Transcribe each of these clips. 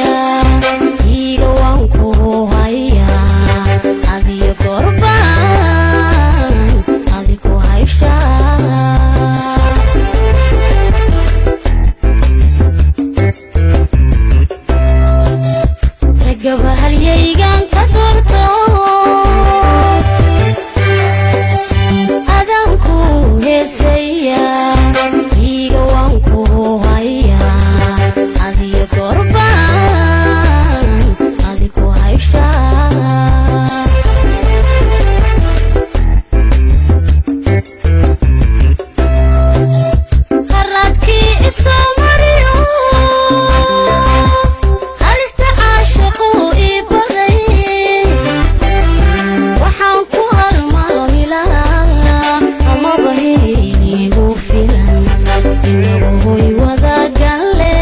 Heesaya, iiga waan ku hayaa, adiyo gorbaan adi ku hayshaa. Ragaba halyaygan ka doorto, adaan ku heesaya, iiga waan ku hayaa, adiyo gorbaan adi ku hayshaa. Haraadkii isoo mariyo, halista caashiquu ii baday, waxaan ku halmaami lahaa amaba heligu filan inagu hoy wadagalle.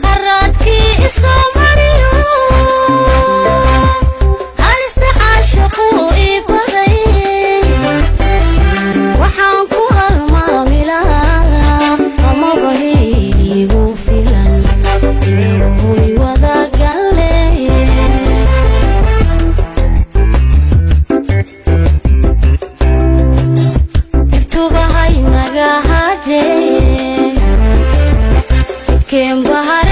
Haraadkii isoo mariyo, halista caashiquu ii baday, waxaan ku halmaami lahaa amaba heligu filan inagu hoy wadagalle. Dhibtubahay naga hadhee, midkeen bahar